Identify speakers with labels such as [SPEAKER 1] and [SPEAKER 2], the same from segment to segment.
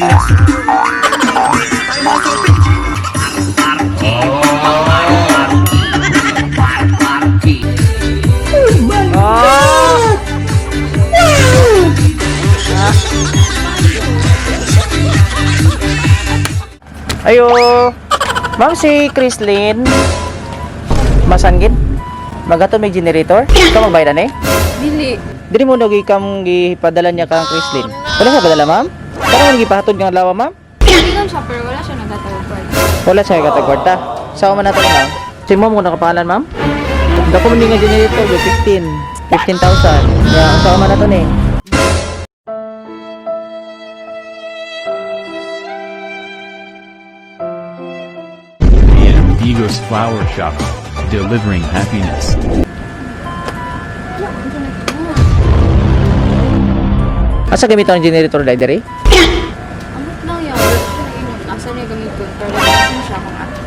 [SPEAKER 1] Oh! Ayo. Ma'am, si Chrislyn. Masanggin? Magato may generator? Ikaw magbayad ani?
[SPEAKER 2] Dili.
[SPEAKER 1] Dili mo nagi kam gipadala niya kang Chrislyn. Wala siya padala, ma'am? Karon mo gipahatod nga adlaw, ma'am?
[SPEAKER 2] Kaibigan siya pero wala siya nagatawag.
[SPEAKER 1] Wala siya katagwarta. Sa man nato, ma'am? Si mo mo nakapangalan, ma'am? Dako man nga generator go 15. 15,000. Ya, sa man nato ni.
[SPEAKER 3] AM Digos Flower Shop, delivering happiness.
[SPEAKER 1] Asa gamiton ang generator dai diri?
[SPEAKER 2] Amot lang yan. Wala siya nag-ingon. Asa niya gamiton? Pero nag-ingon siya kung ato.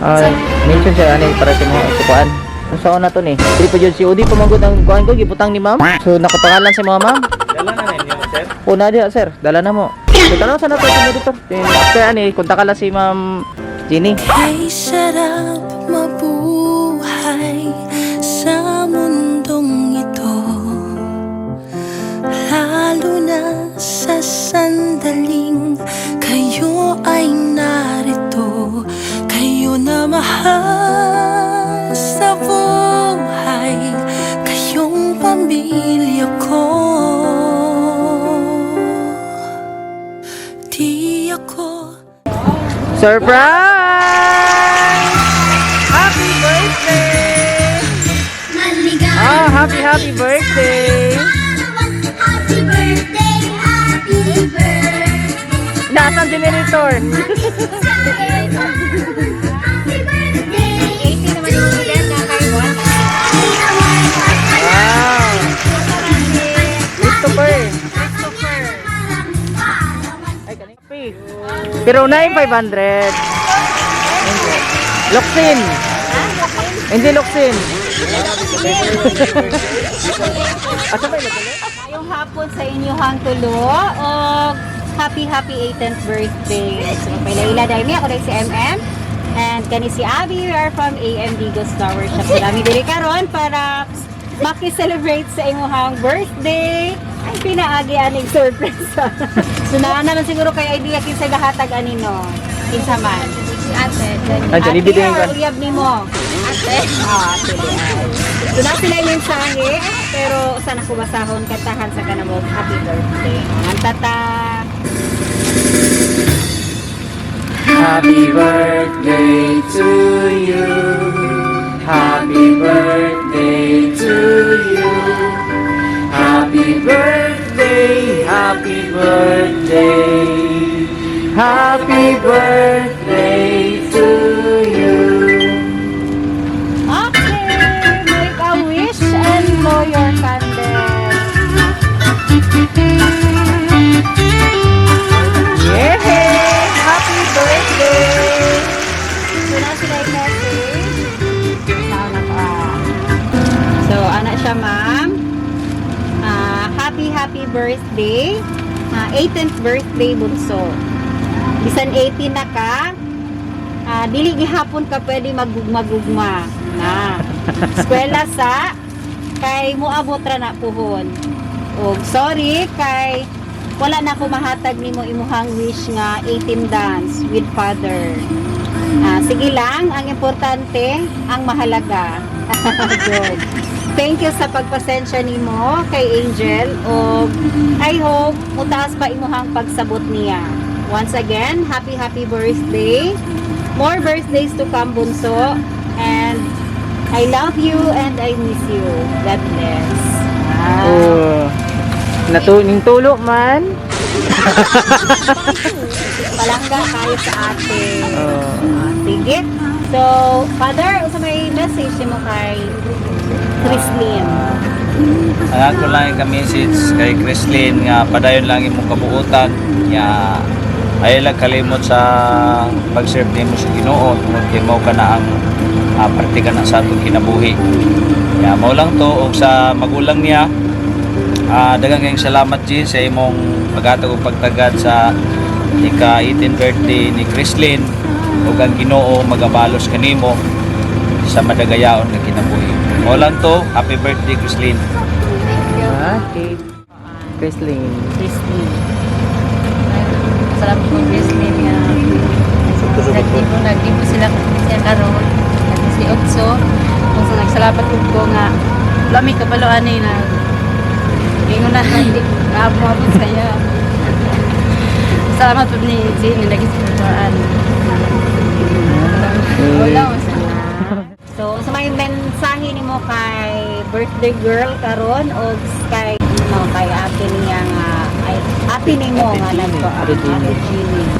[SPEAKER 1] Ah, mention siya ani para sa mga kuan. Kung saan na to ni? Dili pa jud si Odi pamanggot ang kuan ko gibutang ni ma'am. So nakapangalan sa mga ma'am.
[SPEAKER 4] Dala na ninyo, sir.
[SPEAKER 1] Una diha sir, dala na mo. So tanaw sa nato generator. Then after ani kontak ka lang si Ma'am Jenny.
[SPEAKER 5] Ay sarap mabuhay sa mundong ito, lalo na sa sandaling kayo ay narito. Kayo na mahal sa buhay, kayong pamilya ko. Di ako
[SPEAKER 1] Surprise! Happy birthday! Ah, happy happy birthday!
[SPEAKER 6] Happy birthday, happy birthday.
[SPEAKER 1] Nasaan generator?
[SPEAKER 6] Happy birthday.
[SPEAKER 2] 18 naman yung student na kay Juan.
[SPEAKER 1] Wow! Christopher!
[SPEAKER 2] Christopher.
[SPEAKER 1] Ay, kaning Pero 9,500. Loksin. Hindi loksin. Asa ba yung
[SPEAKER 7] Ngayong hapon sa inyong tulo o happy happy 18th birthday. So pailaila dahil mi ako dahil si MM and kani si Abby. We are from AM Digos Flower Shop. So dami diri karon para maki-celebrate sa imuhang birthday. Ay pinaagi aning surprise. So naa naman siguro kay idea kinsa gahatag ani no. Kinsa man.
[SPEAKER 2] Si ate. Jenny.
[SPEAKER 1] Ah, Jollibee
[SPEAKER 7] Ate
[SPEAKER 1] din
[SPEAKER 7] or
[SPEAKER 1] kan.
[SPEAKER 7] uyab nimo?
[SPEAKER 2] Ate.
[SPEAKER 7] Ah, sige. So na sila yung mensahe, pero sana ko basahon kantahan sa kanamo happy birthday. Ang tata.
[SPEAKER 1] Happy birthday to you. Happy birthday to you. Happy birthday, happy birthday. Happy birthday to you.
[SPEAKER 7] Okay, make a wish and blow your candle.
[SPEAKER 1] Yay! Happy birthday!
[SPEAKER 7] So na sila yung message. Tao na ko, ah. So, ana siya, ma'am. Ah, happy, happy birthday. Ah, 18th birthday, bunso. Bisan 18 na ka, dili gihapon ka pwede magugma-gugma. Na. Eskwela sa kay moabot ra na puhon. Og sorry kay wala na ko mahatag nimo imuhang wish nga 18 dance with father. Ah, sige lang, ang importante, ang mahalaga. Good. Thank you sa pagpasensya nimo kay Angel og I hope mutaas pa imuhang pagsabot niya. Once again, happy happy birthday. More birthdays to come, bunso. And I love you and I miss you. God bless. Ah.
[SPEAKER 1] Oh. Ning tulo man.
[SPEAKER 7] Palangga kayo sa ate.
[SPEAKER 1] Oh.
[SPEAKER 7] Ah, sige. So, Father, unsa may message nimo kay Chrislyn?
[SPEAKER 4] Ang ako lang ka message kay Chrislyn nga padayon lang imong kabuutan nga ay lang kalimot sa pag-serve nimo sa Ginoo tungod kay mao ka na ang parte ka na sa atong kinabuhi. Ya mao lang to og sa magulang niya, daghang kayong salamat Jin sa imong paghatag ug pagtagad sa ika 18 birthday ni Chrislyn ug ang Ginoo magabalos kanimo sa madagayaon nga kinabuhi. Mao lang to, happy birthday, Chrislyn.
[SPEAKER 1] Okay. Chrislyn.
[SPEAKER 7] Christine.
[SPEAKER 2] Salamat po, Christine, nga nagtibo sila siya karon si Otso. Kung sa nagsalamat po ko nga wala may kabalo ani na ingon na hindi naabot sa iya. Salamat po ni Jenny nagisuportaan. Wala mo.
[SPEAKER 7] So, sa may mensahe nimo kay birthday girl karon o kay no, kay ate niya nga ay ate nimo nga
[SPEAKER 1] Ate Jeannie.
[SPEAKER 7] nagko
[SPEAKER 1] Ate Jeannie.
[SPEAKER 7] Ate Jeannie.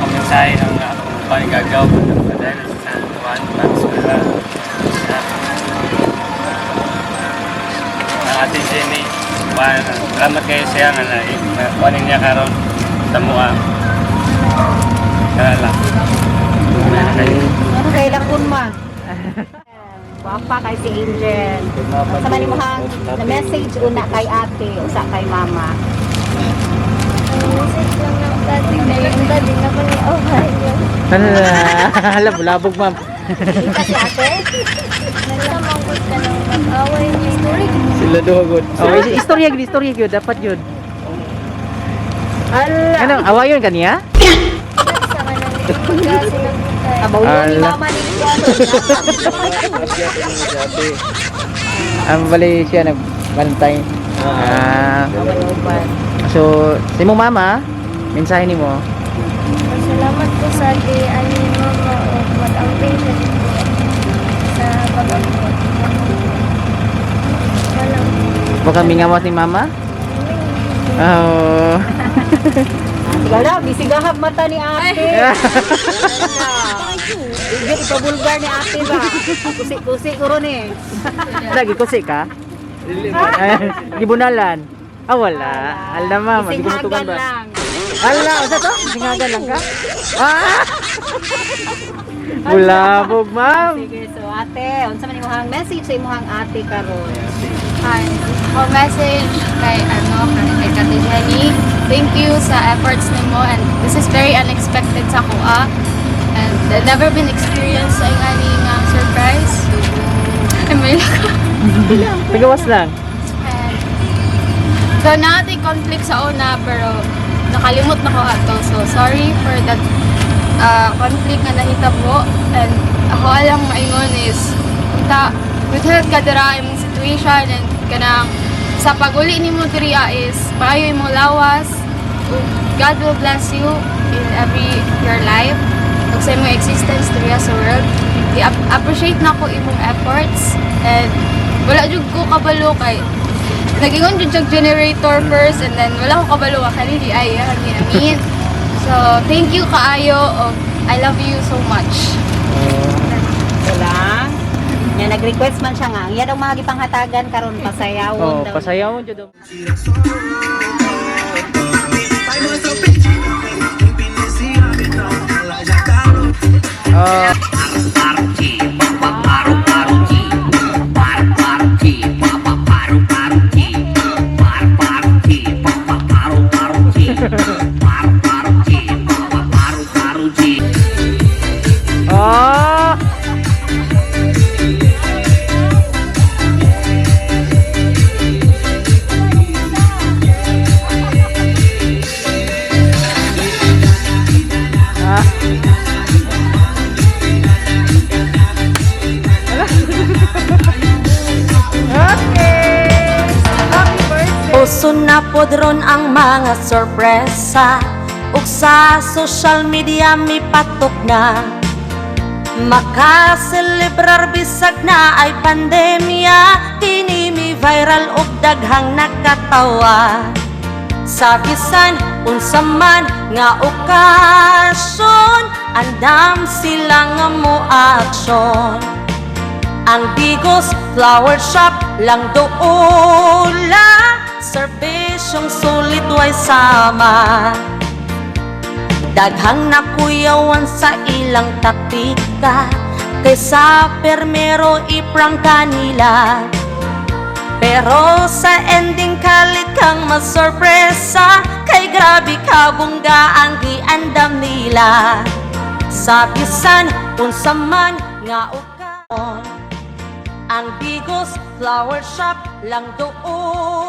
[SPEAKER 8] Ang mensahe ng akong panigagaw dahil sa San Juan Pascual. Ang ating Jenny, salamat kayo siya nga na kuhanin niya karon sa mua. Kaya lang.
[SPEAKER 7] Ano kay lakon ma? Gwapa kay si Angel. Sa man nimo hang na message una kay ate usa kay mama.
[SPEAKER 6] Message lang ng daddy ko. Yung daddy na ko ni Ohio.
[SPEAKER 1] Hala, hala, bulabog, ma'am.
[SPEAKER 7] Ika si ate?
[SPEAKER 6] Nagsamangkot ka ng mag-away niyo. Story.
[SPEAKER 1] Sila duha gud. Oh, istorya gud, istorya gud, dapat yun.
[SPEAKER 7] Ala.
[SPEAKER 1] Ano, awayon kaniya?
[SPEAKER 6] Sa kanang magkasinagutay.
[SPEAKER 7] Abaw yun ni
[SPEAKER 1] Ala.
[SPEAKER 7] mama ni
[SPEAKER 1] Ang bali siya nag Valentine. Ah. So, si mo mama, mensahe nimo.
[SPEAKER 6] Salamat po sa di ani mama o mag-amping siya dito sa pag-amping. Walang
[SPEAKER 1] Baka mingawas ni mama? Oh.
[SPEAKER 7] Sige na, bisigahab mata ni ate. Hindi ipabulgar ni ate ba? Kusi-kusi ko ron eh.
[SPEAKER 1] Lagi kusi ka? Gibunalan. Ah, wala. Ala, mama, di ko
[SPEAKER 7] Bisinghagan
[SPEAKER 1] mutukan ba?
[SPEAKER 7] lang.
[SPEAKER 1] Ala, usa to? Singagan lang ka? Ah! Bulabog, ma'am.
[SPEAKER 7] Sige, so ate, unsa man imong message sa imong ate karon?
[SPEAKER 2] Hi. Ako message kay ano kay Kate Jenny. Thank you sa efforts nimo and this is very unexpected sa ako ah. And I've never been experienced sa ingani nga surprise. Ay, may laka.
[SPEAKER 1] Tagawas lang.
[SPEAKER 2] And so natin conflict sa una pero nakalimot na ko ato. So sorry for that conflict nga nahitabo and ako alang maingon is ta good health ka dira imong situation and kanang sa paguli nimo diri ah, is maayo imong lawas ug God will bless you in every your life ug sa imong existence diri sa world. I-appreciate na ko imong efforts and wala jud ko kabalo kay nagingon jud siyang generator first and then wala ko kabalo ka kani di ay ginamin. So thank you kaayo og I love you so much.
[SPEAKER 7] So lang. Nya nag-request man siya nga. Iya daw mga gipanghatagan karon pasayawon
[SPEAKER 1] Oh,
[SPEAKER 7] daw.
[SPEAKER 1] pasayawon jud. Oh. Oh! Ah. Okay! Happy birthday!
[SPEAKER 5] Uso na pod ron ang mga sorpresa ug sa social media mipatok na. Makaselebrar bisag na ay pandemya, kini mi viral ug daghang nakatawa. Sa bisan unsa man nga okasyon, andam sila nga mo aksyon. Ang Digos Flower Shop lang doula, serbisyong sulit way sama. Daghang nakuyawan sa ilang taktika, kaysa permero iprangka nila. Pero sa ending kalit kang masorpresa. Kay grabe kabongga ang giandam nila. Sa bisan unsa man nga ukaon, ang Bigos Flower Shop lang doon.